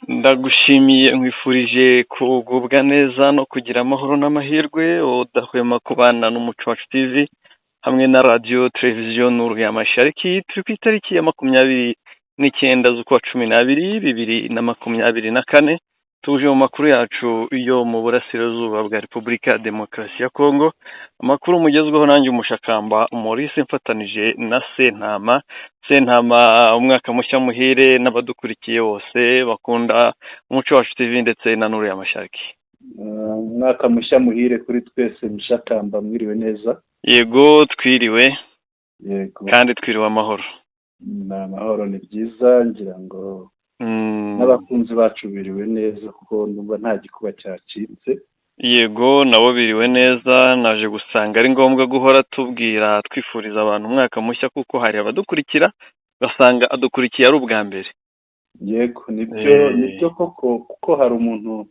Ndagushimiye, nkwifurije kugubwa neza no kugira amahoro n'amahirwe, udahwema kubana n'Umuco Wacu TV hamwe na Radiyo Televiziyo Nuru ya Mashariki. Turi ku itariki ya 29 z'ukwa 12 2024. Tuje mu makuru yacu yo mu burasirazuba bwa Repubulika ya Demokarasi ya Kongo, amakuru mugezweho nanjye Umushakamba Maurice, mfatanije na Sentama. Sentama, umwaka mushya muhire n'abadukurikiye bose bakunda Umuco Wacu TV ndetse na Nuru ya Mashariki. Umwaka mushya muhire kuri twese. Mushakamba, mwiriwe neza? Yego, twiriwe. Yego. Kandi twiriwe amahoro. Ni amahoro, ni byiza. Ngira ngo n'abakunzi bacu biriwe neza, kuko numva nta gikuba cyacitse. Yego, nabo biriwe neza. Naje gusanga ari ngombwa guhora tubwira, twifuriza abantu umwaka mushya, kuko hari abadukurikira ugasanga adukurikiye ari ubwa mbere. Yego, nibyo. Nibyo koko, kuko hari umuntu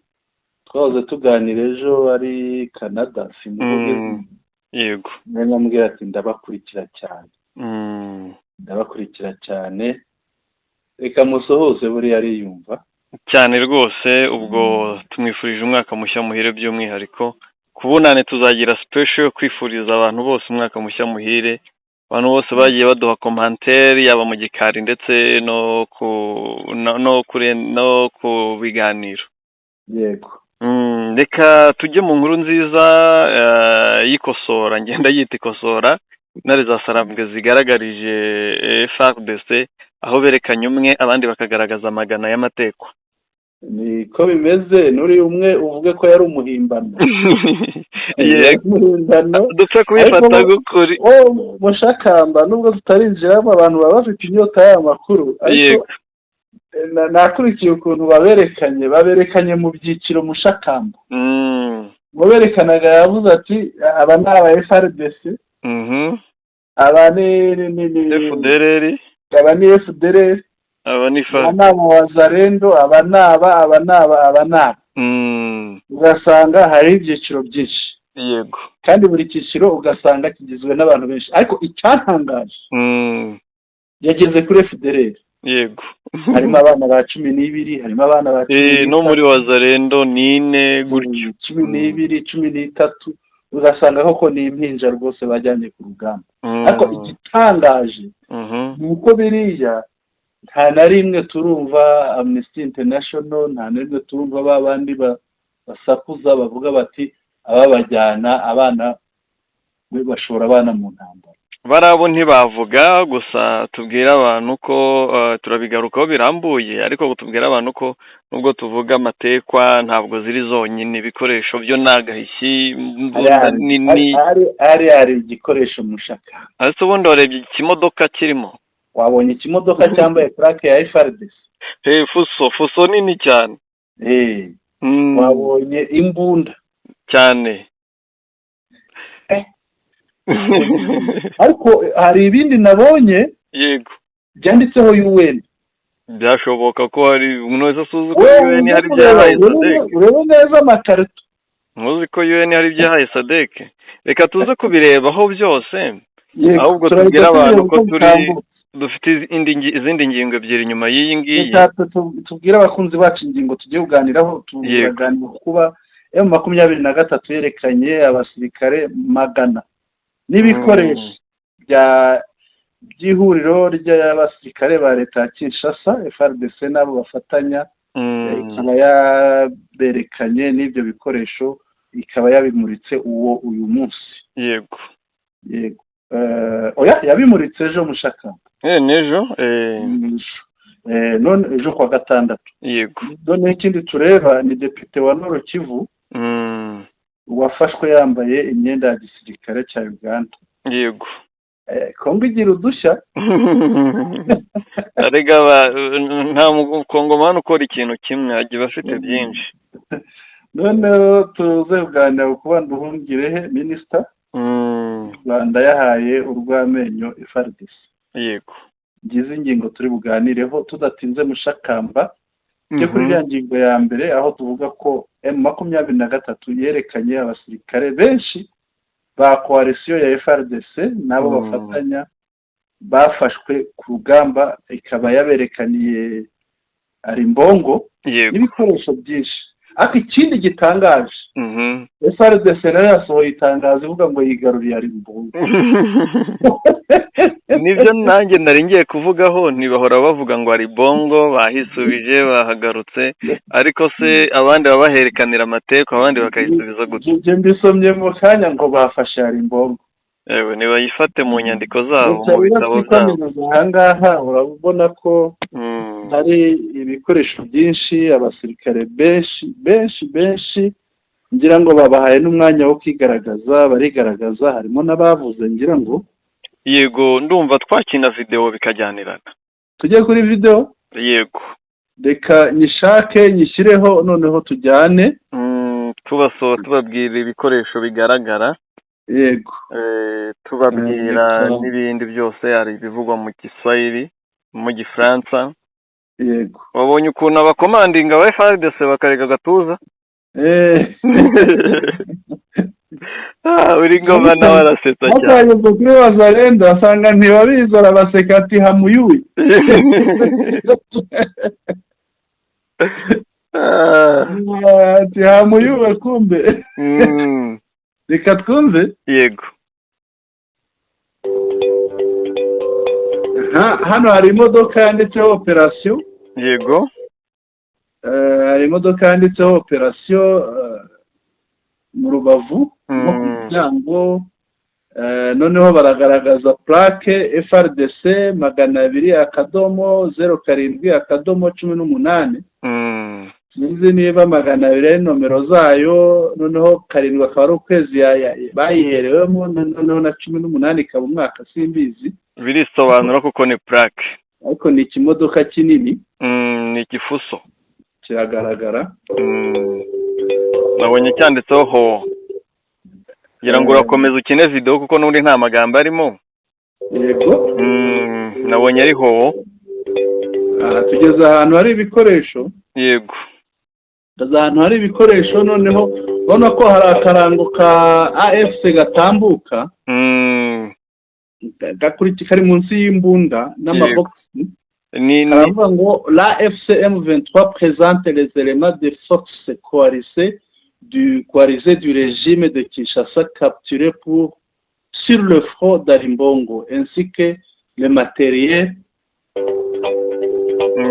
twahoze tuganira ejo ari Canada, simuvuge. Namubwira ati: "Ndabakurikira cyane, ndabakurikira cyane." Reka musuhuze, buriya ariyumva. Cyane rwose. Ubwo tumwifurije umwaka mushya muhire by'umwihariko. Ku Bunane tuzagira special yo kwifuriza abantu bose umwaka mushya muhire, abantu bose bagiye baduha commentaire, yaba mu gikari ndetse no ku biganiro. Yego. Reka tujye mu nkuru nziza y'ikosora, ngenda yita ikosora, Intare za Sarambwe zigaragarije FARDC, aho berekanye umwe, abandi bakagaragaza amagana y'amatekwa. Niko bimeze. Nuri umwe uvuge ko yari umuhimbano. Yego. Umuhimbano. Dupfe kubifata Ariko gukuri. Oh, Mushakamba, nubwo tutarinjiramo, abantu baba bafite inyota y'aya makuru, ariko nakurikiye ukuntu baberekanye mu byiciro, Mushakamba. Uwaberekanaga yavuze ati: "Aba ni aba FARDC, aba ni FDLR. Aba ni FDLR, aba ni aba fa ni aba Wazalendo, aba ni aba, aba ni aba, aba ni aba." Ugasanga hari ibyiciro byinshi, kandi buri cyiciro ugasanga kigizwe n'abantu benshi. Ariko icyantangaje, yageze kuri FDLR, harimo abana ba 12, harimo abana ba cumi No muri n'itatu, Wazalendo nine gutyo. 12, 13, ugasanga koko ni impinja rwose bajyanye ku rugamba. Ariko igitangaje ni uko biriya nta na rimwe turumva Amnesty International, nta na rimwe turumva ba bandi basakuza bavuga bati: "Ababajyana abana, bashora abana mu ntambara." Barabo ntibavuga. Gusa tubwire abantu ko turabigarukaho birambuye, ariko tubwire abantu ko nubwo tuvuga amatekwa, ntabwo ziri zonyine. Ibikoresho byo ni agahishyi, imbunda nini. Hari igikoresho, Mushaka. Ariko ubundi warebye ikimodoka kirimo? Wabonye ikimodoka cyambaye plaque ya FARDC? Hey, fuso, fuso nini cyane. Wabonye imbunda? Cyane. Ariko hari ibindi nabonye byanditseho UN. Byashoboka ko hari umuntu wese asuzi ko Wowe UN hari ibyo yahaye SADC. Urebe neza amakarito. Ntuzi ko UN hari ibyo yahaye SADC? Reka tuze kubirebaho byose. Ahubwo Turahita tubwire abantu tureba ko uko turi bitambutse. dufite izindi ngingo ebyiri nyuma y'iyi ngiyi. Reka tubwire abakunzi bacu ingingo tugiye kuganiraho. Turaganira ku kuba M23 yerekanye abasirikare magana n'ibikoresho by'ihuriro ry'abasirikare ba leta ya Kinshasa, FARDC, n'abo bafatanya, ikaba yaberekanye n'ibyo bikoresho, ikaba yabimuritse uwo uyu munsi. Yego. Oya, yabimuritse ejo, Mushaka. N'ejo. Ejo. None ejo kuwa gatandatu. Noneho ikindi tureba ni depite wa Nord Kivu wafashwe yambaye imyenda ya gisirikare cya Uganda. Kongo igira udushya. Arega nta mukongomani ukora ikintu kimwe, agiye bafite byinshi. Noneho tuze kuganira ku kuba Nduhungirehe, minisita, Rwanda yahaye urw'amenyo FARDC. Ngize ingingo turi buganireho. Tudatinze, Mushakamba, tujye kuri iriya ngingo ya mbere, aho tuvuga ko M23 yerekanye abasirikare benshi ba coalition ya FARDC n'abo bafatanya bafashwe ku rugamba, ikaba yaberekaniye Arimbongo n'ibikoresho byinshi. Ariko ikindi gitangaje, FARDC nayo yasohoye itangazo ivuga ngo yigaruriye Arimbongo. Nibyo nanjye nari ngiye kuvugaho. Ntibahora bavuga ngo ari bongo bahisubije, bahagarutse, ariko se abandi baba baherekanira amateka, abandi bakayisubiza gutya? Ibyo mbisomye mu kanya ngo bafashe Arimbongo. Yewe, nibayifate mu nyandiko zabo, mu bitabo byabo. Aha ngaha urabona ko hari ibikoresho byinshi, abasirikare benshi benshi benshi. Ngira ngo babahaye n'umwanya wo kwigaragaza, barigaragaza, harimo n'abavuze, ngira ngo. Yego, ndumva twakina videwo bikajyanirana. Tujye kuri videwo. Yego. Reka nyishake nyishyireho, noneho tujyane. Tubasoba tubabwira ibikoresho bigaragara. Yego. Tubabwira n'ibindi byose. Hari ibivugwa mu Giswahili, mu Gifaransa. Yego. Wabonye ukuntu abakomandinga ba FARDC bakarega agatuza? Uri ngoma nawe arasetsa cyane. Batageze kuri Wazalendo asanga ntibabizi, arabaseka ati: "Hamuyuye." Ati: "Hamuyuwe kumbe." Reka twumve. Yego. Hano hari imodoka yanditseho operasiyo. Yego. Hari imodoka yanditseho operasiyo mu rubavu nko ku muryango. Noneho baragaragaza plaque FARDC 200.07.18. Sinzi niba 200 ari nomero zayo, noneho karindwi akaba ari ukwezi bayiherewemo, noneho na 18 ikaba umwaka, simbizi. Birisobanura kuko ni plaque. Ariko ni ikimodoka kinini. Ni igifuso. Kiragaragara. Nabonye cyanditseho ho, ngira ngo urakomeza ukine videwo kuko n'ubundi nta magambo arimo. Yego. Nabonye ari ho. Tugeze ahantu hari ibikoresho. Yego. Tugeze ahantu hari ibikoresho, noneho ubona ko hari akarango ka AFC gatambuka, kari munsi y'imbunda n'amabogisi. Karavuga ngo: "L'AFC M23 présente les éléments des forces coalisées du régime de Kinshasa capturés sur le front d'Arimbongo ainsi que le matériel."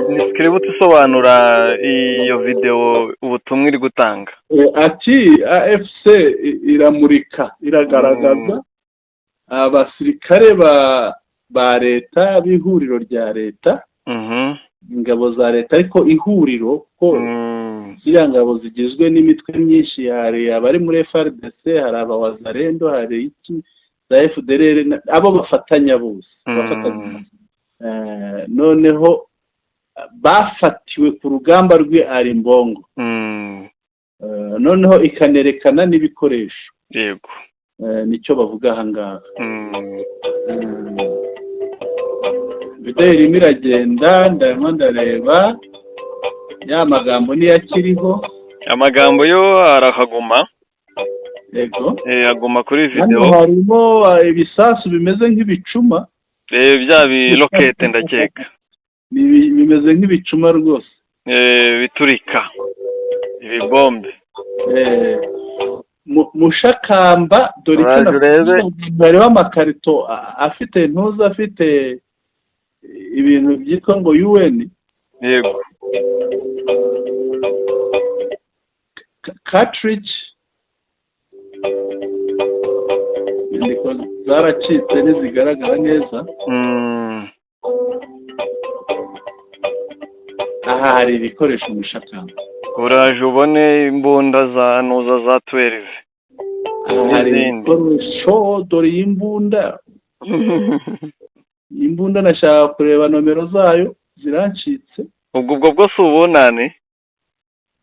Ni script isobanura iyo videwo, ubutumwa iri gutanga. Ati AFC iramurika, iragaragaza abasirikare ba leta b'ihuriro rya leta, ingabo za leta, ariko ihuriro ko ziriya ngabo zigizwe n'imitwe myinshi. Hari abari muri FARDC, hari abawazalendo, hari iki za FDLR, abo bafatanya bose bafatanya. Noneho bafatiwe ku rugamba rw'i Arimbongo. Noneho ikanerekana n'ibikoresho. Yego. Nicyo bavuga aha ngaha. Videwo irimo iragenda, ndarimo ndareba ya magambo niyo akiriho. Amagambo yo arahaguma. Yego. Aguma kuri Hano videwo. harimo ibisasu bimeze nk'ibicuma. Bya birokete ndakeka. Bimeze nk'ibicuma rwose. Biturika, ibibombe. Mushakamba, dore icyo Uraje urebe. nakubwiye, hariho amakarito afite ntuza, afite ibintu byitwa ngo UN. Yego. Cartridge, inyandiko zaracitse ntizigaragara neza. Aha hari ibikoresho, Mushakamba. Uraje ubone imbunda za nuza za 12. Aha hari N'izindi. ibikoresho, dore iyi mbunda. Iyi mbunda nashaka kureba nomero zayo, zirancitse. Ubwo bwo si ubunani?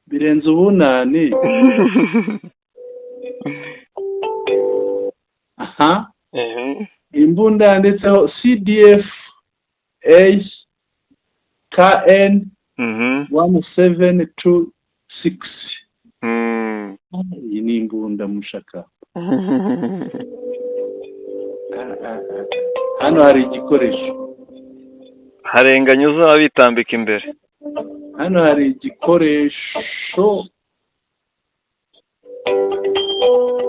Birenze ubunani aha. Imbunda yanditseho CDF A KN 1726. Iyi ni imbunda, Mushaka. Hano hari igikoresho. Harenganya uzaba bitambika imbere. Hano hari igikoresho.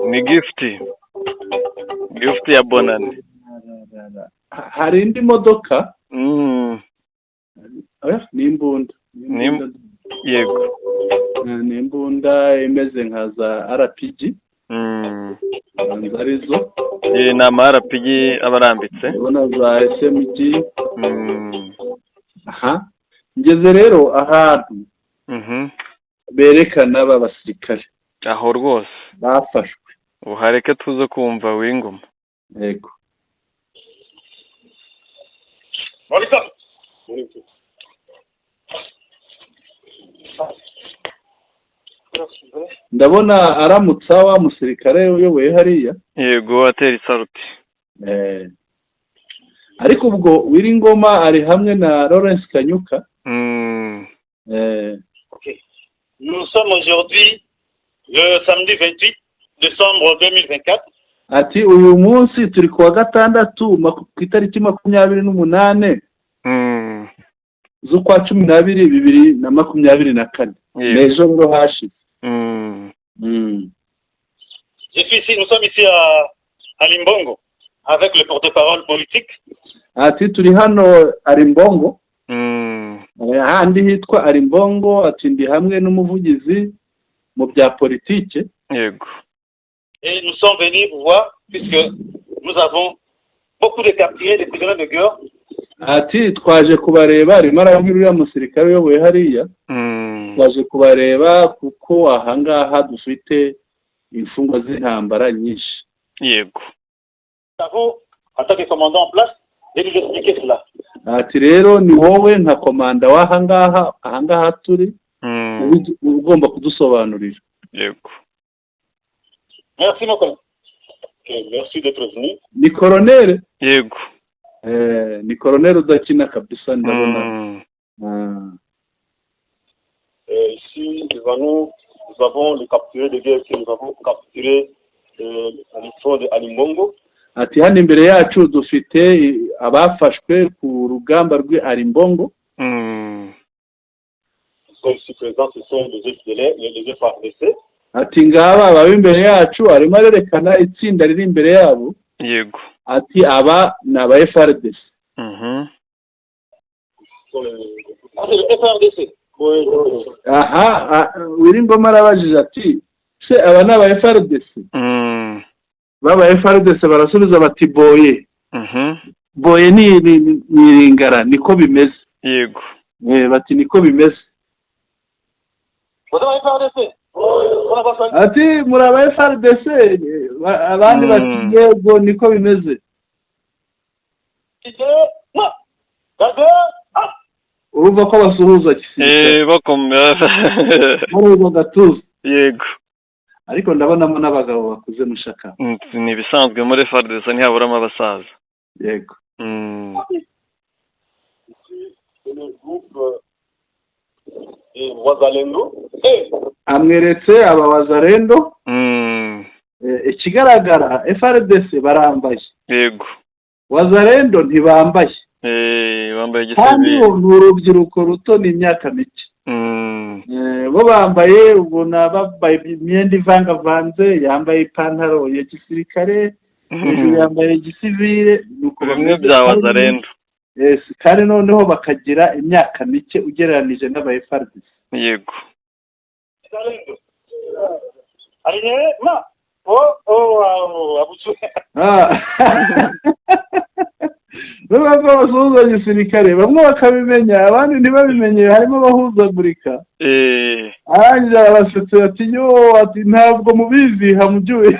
Ni gift ya Bonane. Hari indi modoka. Ni imbunda. Yego. Ni imbunda imeze nka za RPG. Arizo. Ni ama RPG aba arambitse. Ndabona za SMG. Aha ngeze rero ahantu berekana ba basirikare. Aho rwose bafashwe. Uhareke tuze kumva w'ingoma. Yego. Ndabona aramutsa wa musirikare uyoboye hariya. Yego, atera isaruti. Ariko ubwo Wiringoma ari hamwe na Lawrence Kanyuka. Nous sommes aujourd'hui le samedi 28 décembre 2024. Ati uyu munsi turi kuwa gatandatu ku itariki 28 z'ukwa 12 2024. N'ejo rero hashize. Je suis ici, nous sommes ici à Limbongo avec le porte-parole politique. Ati turi hano Alimbongo. Ahandi hitwa Alimbongo, ati ndi hamwe n'umuvugizi mu bya politike. Yego. Et nous sommes venus vous voir puisque nous avons beaucoup de capturés, des prisonniers de guerre. Ati twaje kubareba, arimo arabwira uriya musirikare uyoboye hariya. Twaje kubareba kuko ahangaha dufite imfungwa z'intambara nyinshi. Yego. En tant que commandant en place, de nous expliquer cela. Ati rero ni wowe nka komanda w'ahangaha, ahangaha turi, ugomba kudusobanurira. Yego. Merci mon collègue. Merci d'être venu. Ni koronere. Yego. Ni koronere udakina kabisa ndabona. Ici devant nous, nous avons les capturés de guerre que nous avons capturés à front de Alimbongo. Ati hano imbere yacu dufite abafashwe ku rugamba rw'i Alimbongo. Ati ngaba ababa imbere yacu, arimo arerekana itsinda riri imbere yabo. Yego. Ati aba ni aba FARDC. Aha Wiringoma arabajije ati se aba ni aba FARDC? Baba FARDC barasubiza bati boye. Boye ni iringara, niko bimeze. Yego. Bati niko bimeze. Ati muri aba FARDC, abandi bati yego niko bimeze. Urumva ko basuhuza gisirikare. Bakomera gatuza. Yego. Ariko ndabonamo n'abagabo bakuze mushaka. Ni ibisanzwe muri FARDC ntihaburamo abasaza. Yego. Amweretse aba Wazalendo. Ikigaragara FARDC barambaye. Yego. Wazalendo ntibambaye. Bambaye igisivili. Kandi ni urubyiruko ruto, ni imyaka mike. Bo bambaye, ubona bambaye imyenda ivangavanze, yambaye ipantaro ya gisirikare, hejuru yambaye gisivile, nuko bimwe bya Wazalendo. Kandi noneho bakagira imyaka mike ugereranije n'aba FARDC. Yego. Baba basuhuza gisirikare, bamwe bakabimenya abandi ntibabimenye, harimo abahuzagurika. Arangije arabasetse ati yo, ati ntabwo mubizi hamubyuye.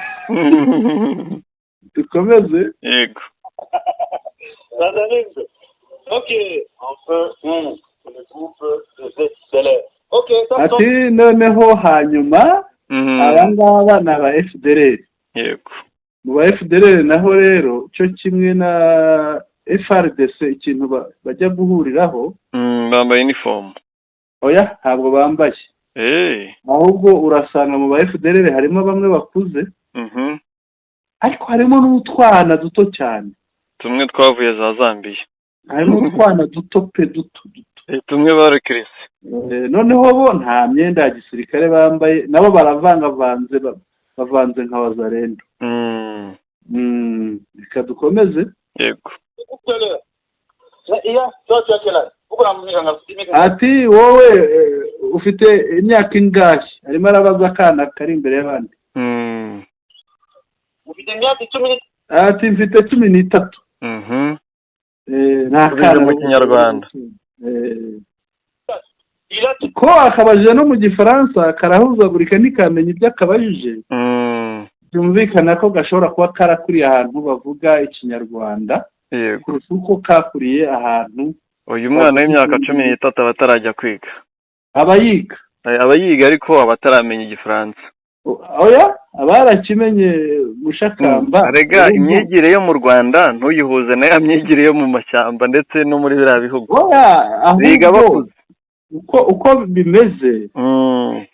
Dukomeze. Yego. Ati noneho hanyuma aba ngaba ni aba FDLR. Yego. Mu ba FDLR naho rero cyo kimwe na FARDC ikintu bajya guhuriraho, bambaye uniform. Oya ntabwo bambaye. Ahubwo urasanga mu ba FDLR harimo bamwe bakuze, ariko harimo n'utwana duto cyane. Tumwe twavuye za Zambia. Harimo utwana duto pe, duto duto. Tumwe barekirise. Noneho bo nta myenda ya gisirikare bambaye, nabo baravangavanze, bavanze nka Wazalendo. Reka dukomeze. Yego. Toi, tu as quel âge? Ati: "Wowe ufite imyaka ingahe?" Arimo arabaza akana kari imbere y'abandi. Ufite imyaka 10. Ati: "Mfite 13." Ni akana. Mu Kinyarwanda. Ko akabajije no mu Gifaransa, karahuzagurika, ntikamenya ibyo akabajije. Byumvikana ko gashobora kuba karakuriye ahantu bavuga Ikinyarwanda kurusha uko kakuriye ahantu. Uyu mwana w'imyaka 13 aba atarajya kwiga. Aba yiga. Aba yiga, ariko aba ataramenya Igifaransa. Oya, aba yarakimenye, Mushakamba. Rega imyigire yo mu Rwanda ntuyihuze na ya myigire yo mu mashyamba ndetse no muri biriya bihugu. Oya. Biga Ahubwo bakuze. uko bimeze,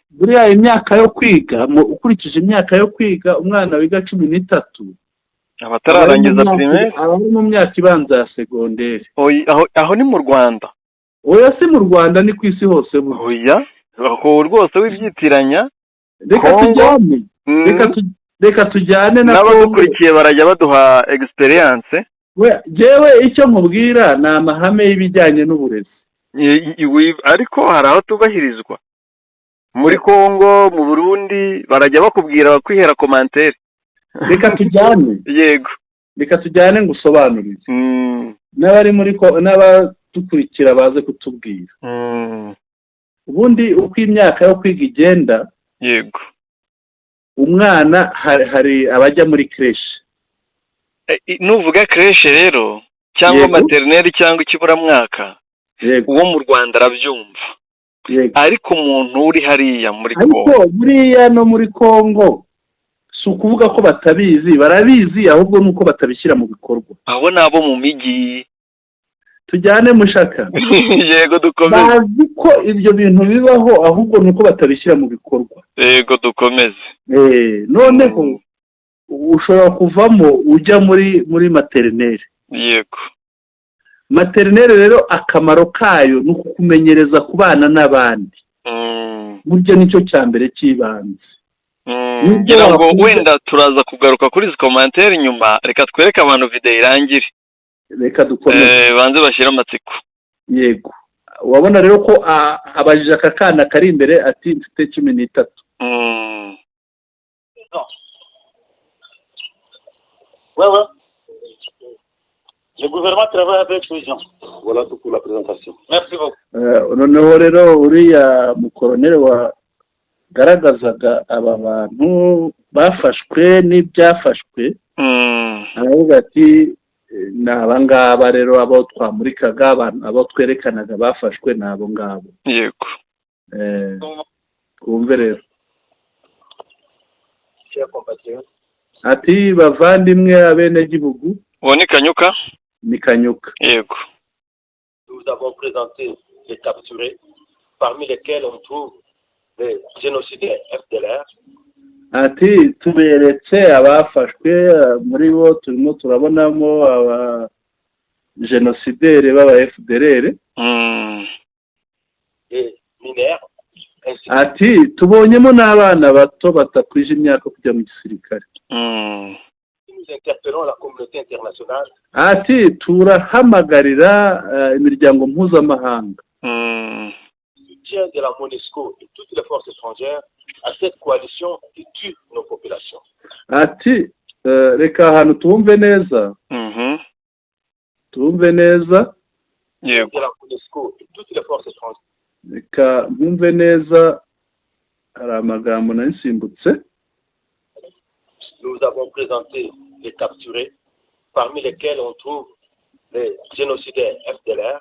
buriya imyaka yo kwiga, ukurikije imyaka yo kwiga, umwana wiga 13 aba atararangiza primaire. Aba ari mu myaka ibanza ya segonderi. Aho ni mu Rwanda. Oya, si mu Rwanda, ni ku isi hose burya. Oya, aho rwose wibyitiranya. Reka Congo. tujyane. Reka tujyane na Congo. N'abadukurikiye barajya baduha experience. Jyewe icyo nkubwira ni amahame y'ibijyanye n'uburezi. Ariko hari aho tubahirizwa muri Congo, mu Burundi, barajya bakubwira, bakwihera commentaire. Reka tujyane. Yego. Reka tujyane ngo usobanurire n'abari muri ko n'abadukurikira baze kutubwira. Ubundi uko imyaka yo kwiga igenda, umwana hari abajya muri crèche. Nuvuga crèche rero cyangwa maternelle cyangwa ikiburamwaka, uwo mu Rwanda arabyumva, ariko umuntu uri hariya muri Ariko Congo buriya no muri Congo si ukuvuga ko batabizi, barabizi, ahubwo ni uko batabishyira mu bikorwa. Abo ni abo mu mijyi. Tujyane, Mushaka. Yego, dukomeze. Bazi ko ibyo bintu bibaho, ahubwo ni uko batabishyira mu bikorwa. Yego, dukomeze. Noneho ushobora kuvamo ujya muri maternelle. Maternelle rero akamaro kayo ni ukukumenyereza kubana n'abandi. Burya nicyo cya mbere cy'ibanze. Nibyo. Ngira ngo Wakwiga. wenda turaza kugaruka kuri izi commentaire nyuma. Reka twereke abantu videwo irangire. Reka dukomeze. Banze bashyire amatsiko. Yego, urabona rero ko abajije aka kana kari imbere ati: "Mfite 13." Ouais. Le gouvernement travaille avec les gens. Voilà tout pour la présentation. Merci beaucoup. Noneho rero uriya mukoroneri wagaragazaga aba bantu bafashwe n'ibyafashwe aravuga ati: "Ni aba ngaba rero abo twamurikaga, abantu abo twerekanaga bafashwe ni abo ngabo." Twumve rero. Chers compatriotes, Ati: "Bavandimwe, abenegihugu." Uwo ni Kanyuka. Ni Kanyuka. Yego. Nous avons présenté les capturés, parmi lesquels on trouve les génocidaires FDLR, Ati: "Tuberetse abafashwe, muri bo turimo turabonamo aba génocidaires b'aba FDLR." Et mineurs, ainsi Ati: "Tubonyemo n'abana bato batakwije imyaka yo kujya mu gisirikare." Que nous interpellons la communauté internationale Ati: "Turahamagarira imiryango mpuzamahanga soutien de la MONUSCO et toutes les forces étrangères à cette coalition qui tue nos populations. Ati reka ahantu tumve neza. Tumve neza. Yego. De la MONUSCO et toutes les forces étrangères Reka nkumve neza, hari amagambo nayisimbutse. Nous avons présenté les capturés, parmi lesquels on trouve les génocidaires FDLR,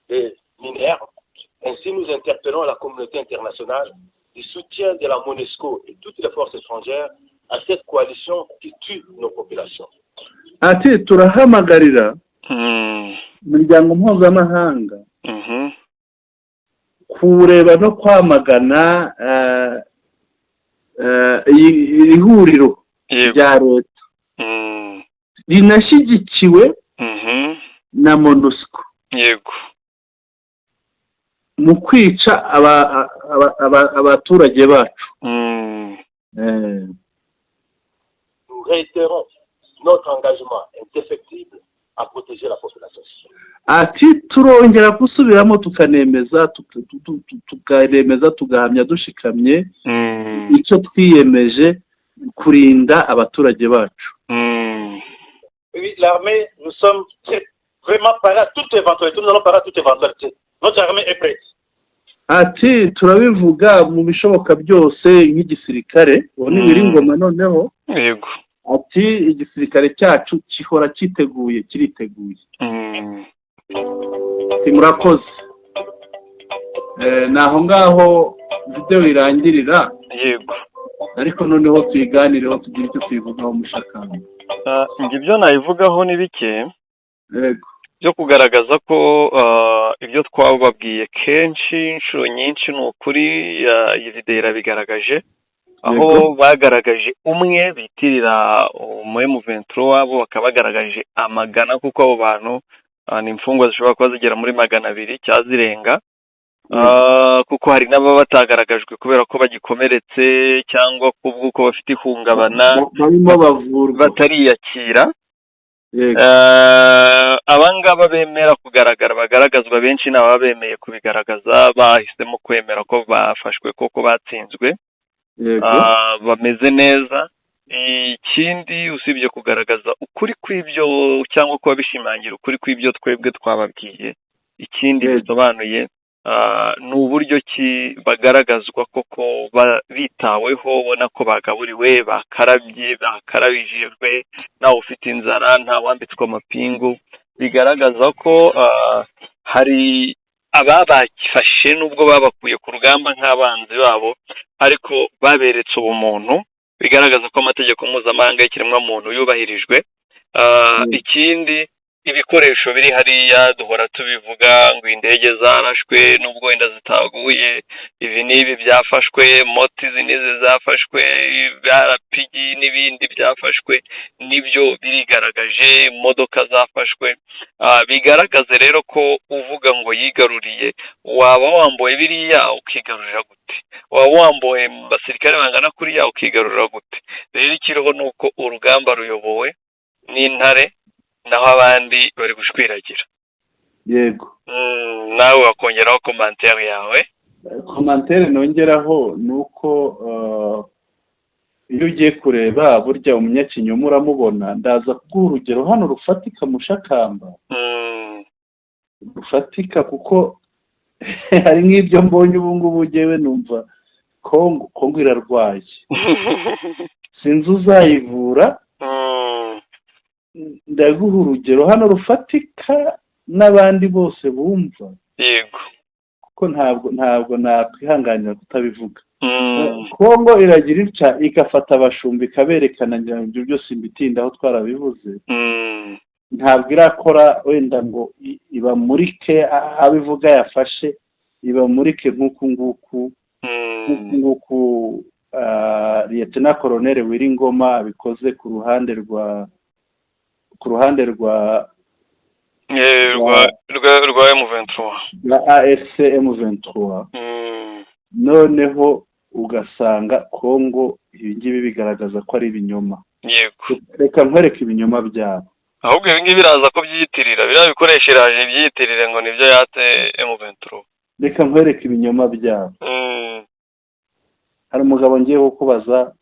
les mineurs. Ainsi, nous interpellons la communauté internationale du soutien de la MONUSCO et toutes les forces étrangères à cette coalition qui tue nos populations. Ati: "Turahamagarira imiryango mpuzamahanga kureba no kwamagana iri huriro rya leta rinashyigikiwe na MONUSCO." Mu kwica abaturage bacu. Nous réitérons notre engagement indéfectible à protéger la population civile. Ati turongera gusubiramo, tukanemeza, tugahamya dushikamye icyo twiyemeje, kurinda abaturage bacu. Oui, l'armée, nous sommes vraiment parés à toute éventualité. Nous allons parer à toute éventualité. Notre armée est prête. Ati turabivuga mu bishoboka byose nk'igisirikare, uwo ni Wiringoma noneho. Ati igisirikare cyacu gihora cyiteguye, kiriteguye. Ati murakoze. Ni aho ngaho videwo irangirira. Ariko noneho tuyiganireho, tugire icyo tuyivugaho, mushakamba. Njye ibyo nayivugaho ni bike byo kugaragaza ko ibyo twababwiye kenshi, inshuro nyinshi, ni ukuri. Iyi videwo irabigaragaje, aho bagaragaje umwe bitirira umu M23 wabo, bakaba bagaragaje amagana, kuko abo bantu ni imfungwa zishobora kuba zigera muri 200 cyangwa zirenga, kuko hari n'ababa batagaragajwe kubera ko bagikomeretse cyangwa kubw'uko bafite ihungabana, barimo bavurwa, batariyakira. Abangaba bemera kugaragara, bagaragazwa benshi, ni ababa bemeye kubigaragaza, bahisemo kwemera ko bafashwe koko, batsinzwe, bameze neza. Ikindi, usibye kugaragaza ukuri kw'ibyo cyangwa kuba bishimangira ukuri kw'ibyo twebwe twababwiye, ikindi bisobanuye ni uburyo ki bagaragazwa koko bitaweho, ubona ko bagaburiwe, bakarabye, bakarabijwe, ntawe ufite inzara, nta wambitswe amapingu. Bigaragaza ko hari ababafashe, nubwo babakuye ku rugamba nk'abanzi babo, ariko baberetse ubumuntu, bigaragaza ko amategeko mpuzamahanga y'ikiremwamuntu yubahirijwe. Ikindi, ibikoresho biri hariya, duhora tubivuga ngo indege zarashwe nubwo wenda zitaguye, ibi n'ibi byafashwe, moto izi n'izi zafashwe, RPG n'ibindi byafashwe, nibyo birigaragaje, imodoka zafashwe. Bigaragaze rero ko uvuga ngo yigaruriye, waba wamboye biriya ukigarurira gute? Waba wamboye basirikare bangana kuriya ukigarurira gute? Rero ikiriho ni uko urugamba ruyobowe n'intare, naho abandi bari gushwiragira. Nawe wakongeraho commentaire yawe. Commentaire nongeraho ni uko iyo ugiye kureba, burya umunyakinyoma uramubona. Ndaza kuguha urugero hano rufatika, mushakamba, rufatika, kuko hari nk'ibyo mbonye ubu ngubu ngewe numva Kongo irarwaye, sinzi uzayivura. Ndaguha urugero hano rufatika n'abandi bose bumva, kuko ntabwo nakwihanganira kutabivuga. Kongo iragira itya igafata abashumba ikaberekana, ngira ngo ibyo byose mbitindaho, twarabivuze. Ntabwo irakora wenda ngo ibamurike, abivuga yafashe ibamurike nk'uku nguku, nk'uku nguku Liyetona Koroneri Wiringoma abikoze ku ruhande rwa Rwa M23. Rwa AFC M23. Noneho ugasanga Kongo ibi ngibi bigaragaza ko ari ibinyoma. Reka nkwereke ibinyoma byabo. Ahubwo ibi ngibi biraza kubyiyitirira, biriya bikoresho iraje ibyiyitirire ngo nibyo yatse M23. Reka nkwereke ibinyoma byabo. Hari umugabo ngiye kukubaza.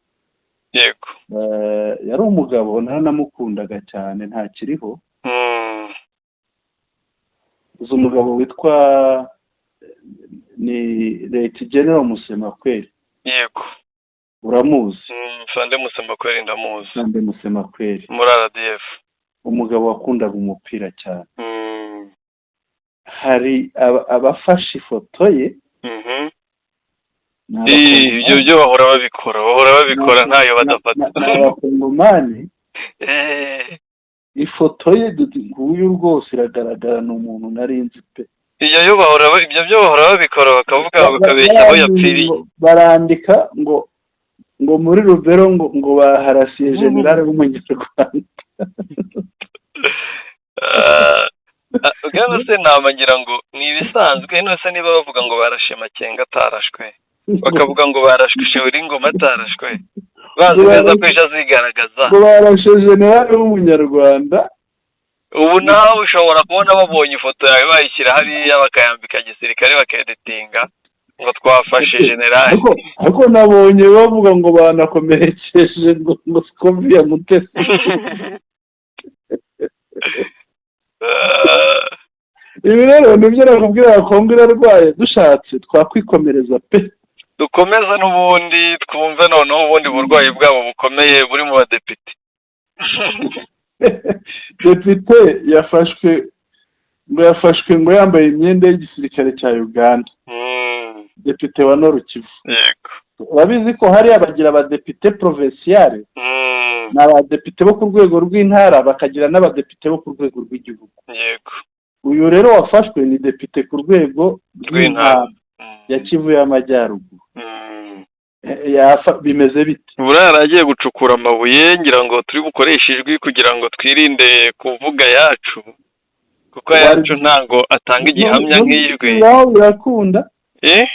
Yari umugabo naranamukundaga cyane, ntakiriho. Uzi umugabo witwa ni Late General Musemakweli? Yego. Uramuzi? Afande Musemakweli ndamuzi. Afande Musemakweli. Muri RDF. Umugabo wakundaga umupira cyane. Hari abafashe ifoto ye. Ni Ibyo byo bahora babikora, bahora babikora, ntayo badafata. Ni abakongomani. Ifoto ye nguyu rwose iragaragara, ni umuntu nari nzi pe. Ibyo yo bahora ibyo byo bahora babikora, bakavuga, bakabeshya aho yapfiriye. Barandika ngo muri Rubero ngo baharasiye generale w'umunyarwanda. Ah, Bwana Sentama, ngira ngo ni ibisanzwe. None se niba bavuga ngo barashe Makenga atarashwe, bakavuga ngo barashwe Ngoma atarashwe, bazi neza ko ejo azigaragaza. Ngo barashe generali w'Umunyarwanda. Ubu nawe ushobora kubona babonye ifoto yawe bayishyira hariya, bakayambika gisirikare, bakayeditinga ngo twafashe generali. Ariko nabonye bavuga ngo banakomerekeje ngo Scovia Mutesi. Ibi rero nibyo nakubwira, Kongo irarwaye, dushatse twakwikomereza pe. Dukomeze n'ubundi, twumve noneho ubundi burwayi bwabo bukomeye buri mu badepite. Depite yafashwe ngo yambaye imyenda y'igisirikare cya Uganda. Depite wa Nord Kivu. Urabizi ko hariya bagira abadepite provincial, ni abadepite bo ku rwego rw'intara, bakagira n'abadepite bo ku rwego rw'igihugu. Uyu rero wafashwe ni depite ku rwego rw'intara ya Kivu y'Amajyaruguru. Bimeze bite? Buriya yari agiye gucukura amabuye. Ngira ngo turi bukoreshe ijwi kugira ngo twirinde kuvuga yacu, kuko ayacu ntabwo atanga igihamya nk'ijwi. Aho birakunda. Eh?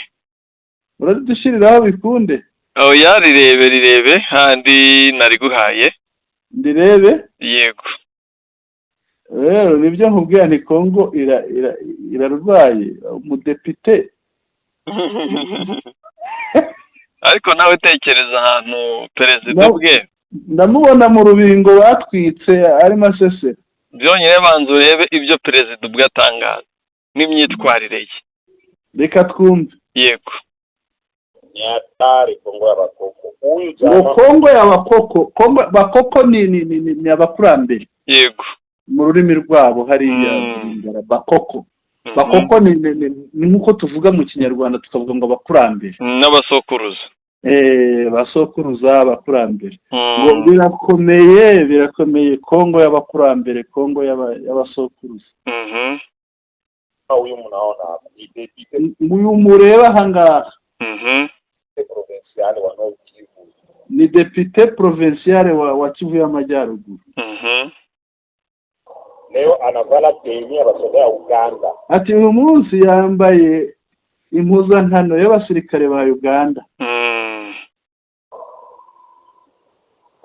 Uradushyiriraho bikunde. Oya, rirebe, rirebe handi nariguhaye. Ndirebe? Yego. Rero nibyo nkubwira, ni Kongo irarwaye, umudepite. Ariko nawe tekereza ahantu perezida ubwe. Ndamubona mu rubingo batwitse arimo asesera. Byonyine banza urebe ibyo perezida ubwe atangaza n'imyitwarire ye. Reka twumve. Yego. Ni hatari, Kongo ya Bakoko. Huyu Ngo jamaa Kongo ya Bakoko, Kongo Bakoko ni abakurambere mu rurimi rwabo hariya. Bakoko. Bakoko ni nk'uko tuvuga mu Kinyarwanda, tukavuga ngo abakurambere. N'abasokuruza. Basokuruza, abakurambere. Ngo birakomeye, birakomeye, Kongo y'abakurambere, Kongo y'abasokuruza. Huyu mnaona hapa ni député Uyu mureba aha ngaha provincial wa Nord Kivu. ni depite provincial wa Kivu y'Amajyaruguru. Leo anavala tenue ya basoda ya Uganda. Ati uyu munsi yambaye impuzankano y'abasirikare ba Uganda.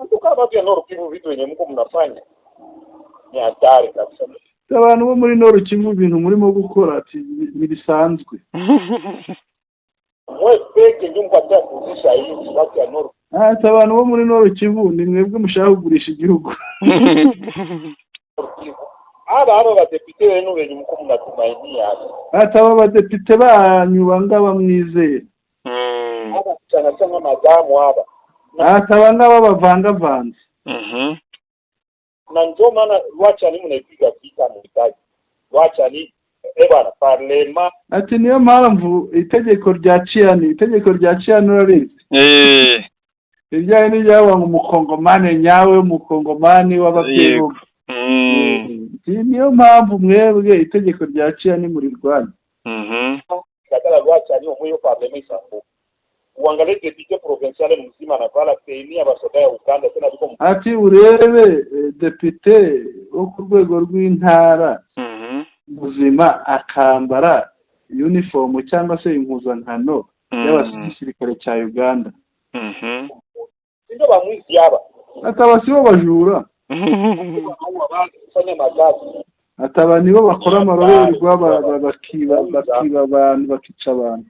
Antuka watu ya Nord Kivu, vitu wenye mko mnafanya ni hatari kabisa. Abantu bo muri Nord Kivu, ibintu murimo gukora, ati ntibisanzwe. Mwe peke ndio mko hata kuzisha hizi watu ya Nord Ati abantu bo muri Nord Kivu, ni mwebwe mushaka kugurisha igihugu. Kivu. Aba badepite wenu wenye mko mnatumainia hapa. Ati aba badepite banyu bangaba mwizeye. Aba changa changa madamu aba. Ati aba ngaba bavangavanze. Na ndio maana wachani mnaipiga vita mhitaji. Wachani bana parlement. Ati niyo mpamvu itegeko rya Tshiani urabizi? Eh. Ibijyanye n'ibyavuga ngo umukongomani nyawe, umukongomani w'ababyeyi. Niyo mpamvu mwebwe itegeko rya Tshiani murirwanya. Katala loi Tshiani omwe parlement isambo. Uangalie député provincial mzima anavala tenue ya basoda ya Uganda tena biko. Ati urebe depite wo ku rwego rw'intara muzima akambara uniform cyangwa se impuzankano y'abasirikare cya Uganda. Ndio bamwizi aba. Ati aba sibo bajura. Wanaua watu kufanya magazi. Ati aba nibo bakora amarorerwa, bakiba abantu, bakica abantu.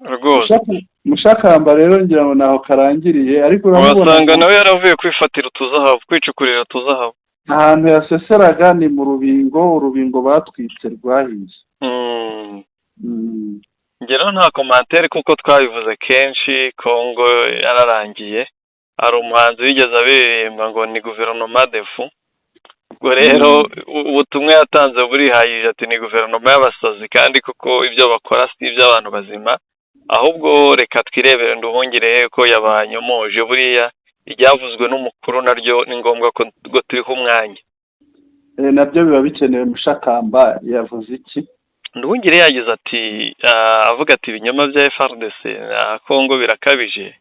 Rwose. Mushakamba rero ngira ngo ntaho karangiriye, ariko uramubona. Wasanga nawe yaravuye kwifatira utuzahabu, kwicukurira utuzahabu. Ahantu yaseseraga ni mu rubingo, urubingo batwitse rwahiye. Ngero nta commentaire, kuko twabivuze kenshi, Kongo yararangiye. Hari umuhanzi wigeze abiririmba ngo ni gouvernement de fous. Ubwo rero ubutumwa yatanze burihayije, ati ni guverinoma y'abasazi, kandi kuko ibyo bakora si iby'abantu bazima. Ahubwo reka twirebere Nduhungire ko yabanyomoje. Buriya iryavuzwe n'umukuru naryo ni ngombwa ko turiho umwanya. Nabyo biba bikenewe. Mushakamba yavuze iki? Nduhungire yagize ati, avuga ati ibinyoma bya FARDC na Kongo birakabije.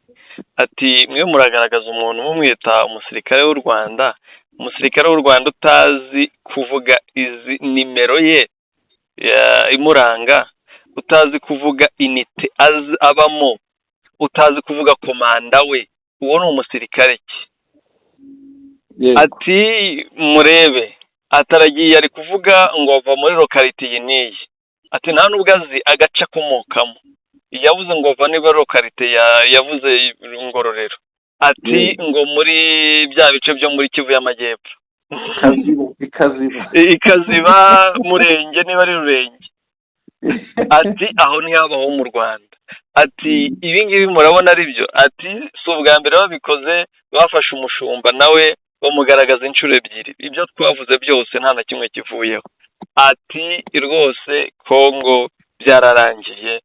Ati mwe muragaragaza umuntu mumwita umusirikare w'u Rwanda. Umusirikare w'u Rwanda utazi kuvuga izi nimero ye imuranga, utazi kuvuga unité abamo, utazi kuvuga komanda we, uwo ni umusirikare ki? Ati murebe, ataragiye ari kuvuga ngo ava muri localité iyi n'iyi, ati nta nubwo azi agace akomokamo. Yavuze ngo ava niba localité yavuze Ngororero, ati ngo muri bya bice byo muri Kivu y'Amajyepfo. Ikaziba. Ikaziba Murenge, niba ari Rurenge, ati aho ntihabaho mu Rwanda. Ati ibi ngibi murabona ari byo? Ati si ubwa mbere babikoze, bafashe umushumba nawe bamugaragaza inshuro ebyiri, ibyo twavuze byose nta na kimwe kivuyeho. Ati rwose Kongo byararangiye.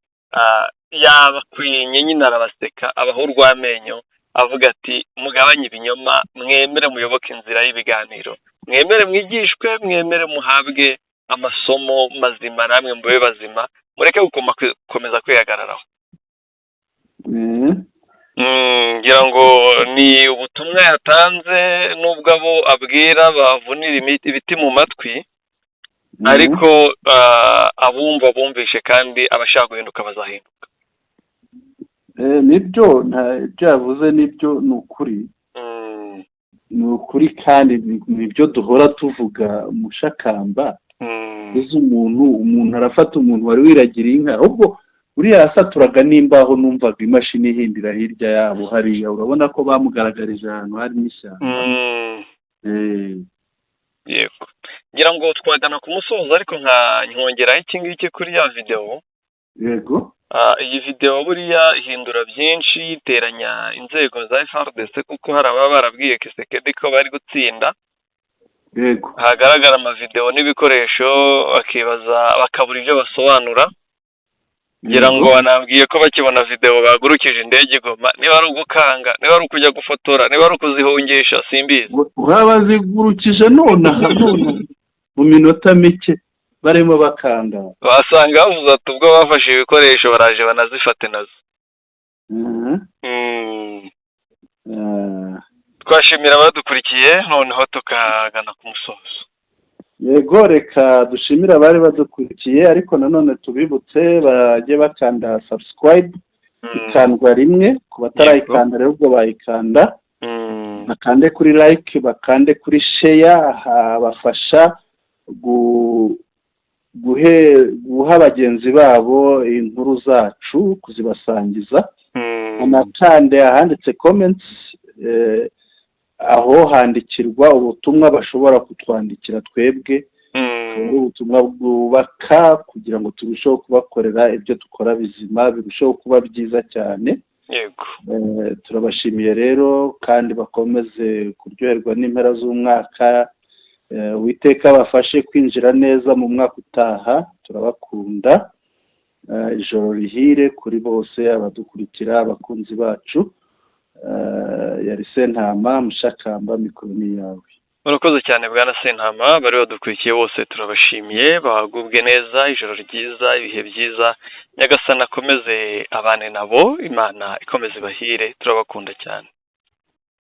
Yabakwinye nyine, arabaseka, abaha urw'amenyo, avuga ati mugabanye ibinyoma, mwemere muyoboke inzira y'ibiganiro, mwemere mwigishwe, mwemere muhabwe amasomo mazima, namwe mube bazima, mureke gukomeza kwihagararaho. Ngira ngo ni ubutumwa yatanze, nubwo abo abwira bavunira ibiti mu matwi, ariko abumva bumvishe, kandi abashaka guhinduka bazahinduka. Nibyo, ibyo yavuze nibyo, ni ukuri. Ni ukuri, kandi nibyo duhora tuvuga, Mushakamba. Uzi umuntu arafata umuntu wari wiragiriye inka, ahubwo uriya yasaturaga n'imbaho, numvaga imashini ihindira hirya yabo hariya. Urabona ko bamugaragarije ahantu hari n'ishyamba. Yego, ngira ngo twagana ku musozo, ariko nka nkongeraho iki ngiki kuri ya videwo. Yego. Iyi videwo buriya ihindura byinshi, iteranya inzego za FARDC, kuko hari ababa barabwiye Tshisekedi ko bari gutsinda. Hagaragara amavidewo n'ibikoresho, bakibaza, bakabura ibyo basobanura. Ngira ngo banabwiye ko bakibona videwo bagurukije indege i Goma, niba ari ugukanga, niba ari ukujya gufotora, niba ari ukuzihungisha, simbizi. Bazigurukije nonaha nonaha, mu minota mike barimo bakanda. Basanga bavuze ati ubwo bafashe ibikoresho baraje banazifate nazo. Twashimira abadukurikiye, noneho tukagana ku musozo. Yego, reka dushimire abari badukurikiye, ariko nanone tubibutse bajye bakanda subscribe, ikandwa rimwe. Ku batarayikanda rero ubwo bayikanda, bakande kuri like, bakande kuri share, habafasha guha bagenzi babo inkuru zacu, kuzibasangiza. Anakande ahanditse comments, aho handikirwa ubutumwa bashobora kutwandikira twebwe, akaba ari ubutumwa bwubaka kugira ngo turusheho kubakorera ibyo dukora bizima, birusheho kuba byiza cyane. Turabashimiye rero, kandi bakomeze kuryoherwa n'impera z'umwaka. Uwiteka abafashe kwinjira neza mu mwaka utaha. Turabakunda. Ijoro rihire kuri bose abadukurikira, abakunzi bacu. Yari Sentama Mushakamba, mikoro ni yawe. Murakoze cyane, bwana Sentama. Bari badukurikiye bose turabashimiye, bagubwe neza, ijoro ryiza, ibihe byiza, Nyagasani akomeze abane nabo, Imana ikomeze ibahire, turabakunda cyane.